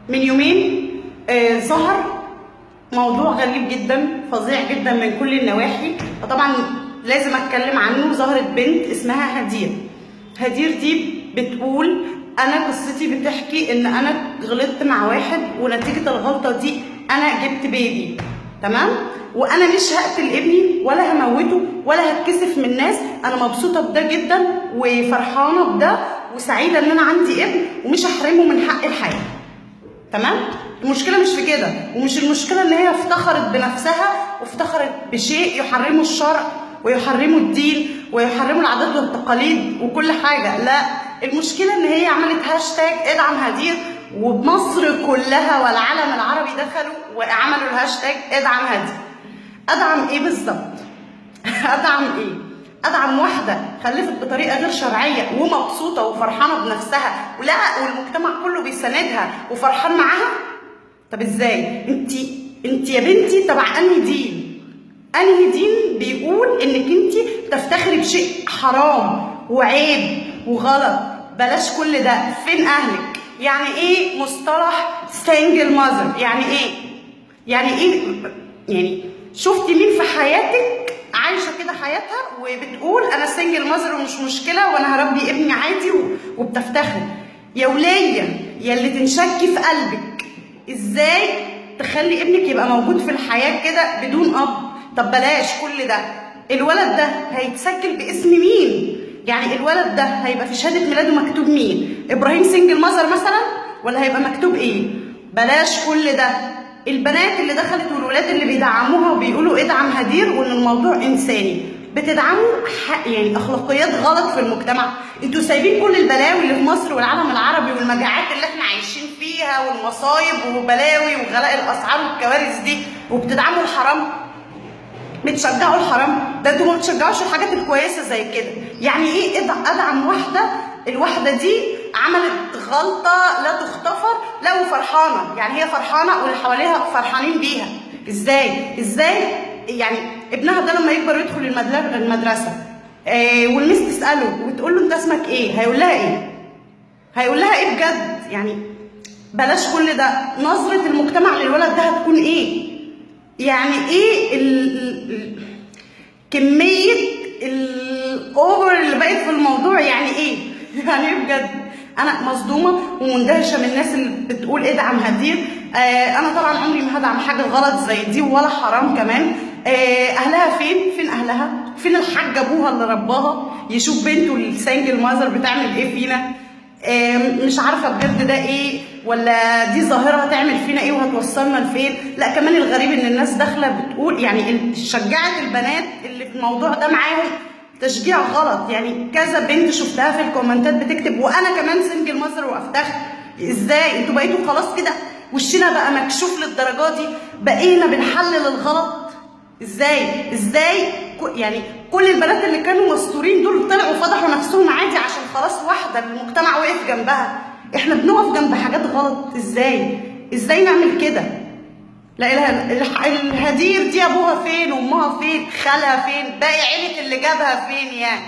من يومين ظهر موضوع غريب جدا، فظيع جدا من كل النواحي، فطبعا لازم اتكلم عنه. ظهرت بنت اسمها هدير. هدير دي بتقول انا قصتي بتحكي ان انا غلطت مع واحد، ونتيجة الغلطة دي انا جبت بيبي، تمام؟ وانا مش هقتل ابني ولا هموته ولا هتكسف من الناس، انا مبسوطة بده جدا وفرحانة بده وسعيدة ان انا عندي ابن ومش هحرمه من حق الحياة. تمام؟ المشكلة مش في كده، ومش المشكلة ان هي افتخرت بنفسها وافتخرت بشيء يحرمه الشرع ويحرمه الدين ويحرمه العادات والتقاليد وكل حاجة. لا، المشكلة ان هي عملت هاشتاج ادعم هدير، ومصر كلها والعالم العربي دخلوا وعملوا الهاشتاج ادعم هدير. ادعم ايه بالظبط؟ ادعم ايه؟ ادعم واحدة خلفت بطريقة غير شرعية ومبسوطة وفرحانه بنفسها، ولا والمجتمع كله بيساندها وفرحان معاها؟ طب ازاي؟ انت يا بنتي تبع انهي دين؟ انهي دين بيقول انك انت تفتخري بشيء حرام وعيب وغلط؟ بلاش كل ده، فين اهلك؟ يعني ايه مصطلح single mother؟ يعني ايه؟ يعني ايه؟ يعني شفتي مين في حياتك عايشه كده حياتها وبتقول انا single mother ومش مشكلة وانا هربي ابني عادي وبتفتخر؟ يا وليه يا اللي تنشكي في قلبك، ازاي تخلي ابنك يبقى موجود في الحياة كده بدون اب؟ طب بلاش كل ده، الولد ده هيتسجل باسم مين؟ يعني الولد ده هيبقى في شهادة ميلاده مكتوب مين؟ ابراهيم single mother مثلا، ولا هيبقى مكتوب ايه؟ بلاش كل ده، البنات اللي دخلت والولاد اللي بيدعموها وبيقولوا ادعم هدير وان الموضوع انساني، بتدعموا حق يعني اخلاقيات غلط في المجتمع. انتوا سايبين كل البلاوي اللي في مصر والعالم العربي والمجاعات اللي احنا عايشين فيها والمصايب وبلاوي وغلاء الاسعار والكوارث دي، وبتدعموا الحرام، بتشجعوا الحرام. ده انتوا ما بتشجعوش الحاجات الكويسة زي كده. يعني ايه ادعم واحدة، الواحدة دي عملت غلطه لا تغتفر، لا وفرحانه، يعني هي فرحانة واللي حواليها فرحانين بيها. ازاي؟ ازاي يعني ابنها ده لما يكبر ويدخل المدرسة والمس تساله وتقول له انت اسمك ايه، هيقول لها ايه؟ هيقول لها ايه بجد؟ يعني بلاش كل ده، نظره المجتمع للولد ده هتكون ايه؟ يعني ايه كمية ال over اللي بقت في الموضوع؟ يعني ايه؟ يعني ايه بجد؟ انا مصدومة ومندهشة من الناس اللي بتقول ادعم هدير. انا طبعا عمري ما هدعم حاجة غلط زي دي ولا حرام كمان. اهلها فين؟ فين اهلها؟ فين الحاج ابوها اللي رباها يشوف بنته ال single mother بتعمل ايه فينا؟ مش عارفه بجد ده ايه، ولا دي ظاهره هتعمل فينا ايه وهتوصلنا لفين. لا كمان الغريب ان الناس داخله بتقول يعني شجعت البنات اللي في الموضوع ده معاهم تشجيع غلط. يعني كذا بنت شفتها في الكومنتات بتكتب وانا كمان single mother وافتخر. ازاي انتوا بقيتوا خلاص كده وشنا بقى مكشوف للدرجة دي؟ بقينا بنحلل الغلط ازاي؟ ازاي يعني كل البنات اللي كانوا مستورين دول طلعوا فضحوا نفسهم عادي عشان خلاص واحدة المجتمع وقف جنبها. احنا بنقف جنب حاجات غلط ازاي؟ ازاي نعمل كده؟ لا اله الهدير دي ابوها فين؟ وامها فين؟ خالها فين؟ باقي عيله اللي جابها فين يعني؟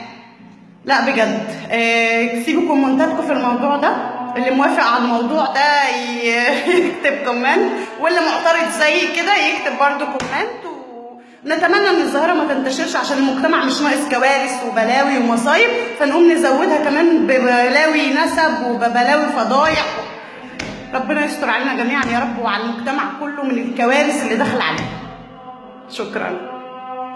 لا بجد سيبوا كومنتاتكم في الموضوع ده، اللي موافق على الموضوع ده يكتب comment، واللي معترض زي كده يكتب برضو comment. ونتمنى ان الظاهرة ما تنتشرش عشان المجتمع مش ناقص كوارث وبلاوي ومصايب، فنقوم نزودها كمان ببلاوي نسب وببلاوي فضايح. ربنا يستر علينا جميعا يا رب وعلى المجتمع كله من الكوارث اللي داخل علينا. شكرا.